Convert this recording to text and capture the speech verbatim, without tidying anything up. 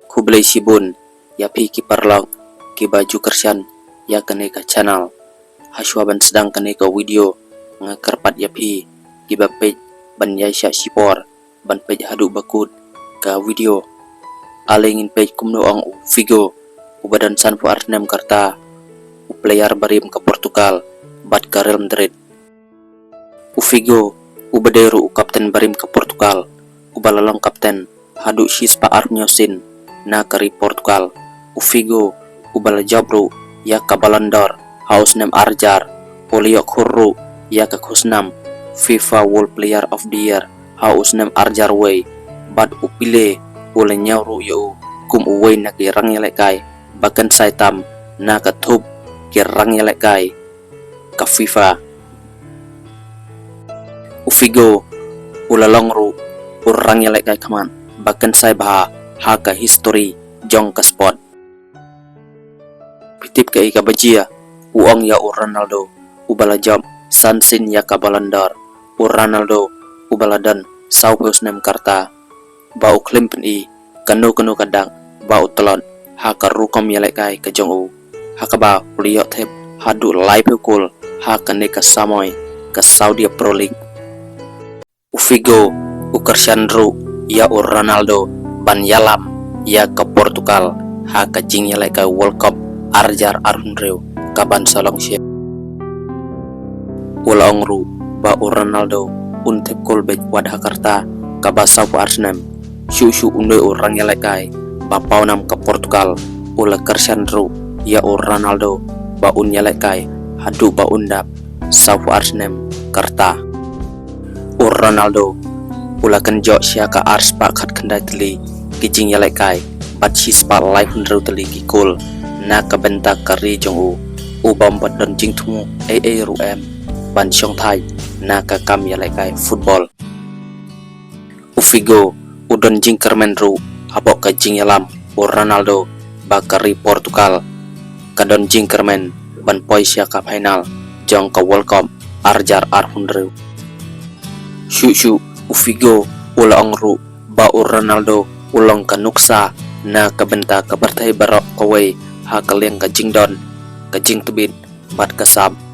Khublei shibun ïa phi ki paralok kiba ju kyrshan ïa kane ka channel. Hashwa ban sdang kane ka video, nga kyrpad ïa phi kiba peit ban ïai shah shipor ban peit haduh ba kut ka video. Ale ngin peit kumno ong u Figo, uba don sanphew ar snem ka rta, u player barim ka Portugal bad ka Real Madrid. U Figo, uba dei ruh u kapten barim ka Portugal, uba la long kapten haduh shispah arphew hynñiew sien na ka ri Portugal. U Figo, uba la jop ruh ïa ka Ballon d'Or ha u snem ar hajar, u la ïoh khur ruh ïa ka khusnam FIFA World Player of the Year ha u snem ar hajar wei, bad u Pele u la ñiew ruh ïa u kum uwei na ki rangïalehkai ba kynsai tam na ka thup ki rangïalehkai ka FIFA. U Figo u la long ruh u rangïalehkai khmat ba kynsai bha ha ka history jong ka sport. Phi tip kaei kaba jia? U ong ïa u Ronaldo, uba la jop san sien ïa ka Ballon d'Or. U Ronaldo, uba la don sawphew snem ka rta, ba u khlem pyni kano kano ka dak ba u tlot ha ka rukom ïalehkai ka jong u, ha kaba u la ïoh thep haduh laiphew kol ha kane ka samoi ka Saudi Pro League. U Figo u kyrshan ruh ïa u Ronaldo ban ïalam ïa ka Portugal ha ka jingïalehkai World Cup ar hajar arphew hynriew kaban sa long sha. U la ong ruh ba u Ronaldo un thep kol beit wat ha ka rta kaba sawphew ar snem. Shuh shuh uwei u rangïalehkai ba pawnam ka Portugal u la kyrshan ruh ïa u Ronaldo ba un ïalehkai haduh ba un dap sawphew ar snem ka rta. U Ronaldo u la kynjoh sha ka arspah khatkhyndai tylli ki jingïalehkai bad shispah laiphew hynriew tylli ki kol na ka bynta ka ri jong u. U bym pat don jingthmu ei ei ruh em ban shongthait na ka kam ïalehkai football. U Figo u don jingkyrmen ruh hapoh ka jingïalam u Ronaldo ba ka ri Portugal ka don jingkyrmen ban poi sha ka final jong ka World Cup ar hajar arphew hynriew. Shuh shuh u Figo u la ong ruh ba u Ronaldo u long ka nuksa na ka bynta ka pyrthei baroh kawei ha ka liang ka jingdon, ka jingtbit bad ka sap.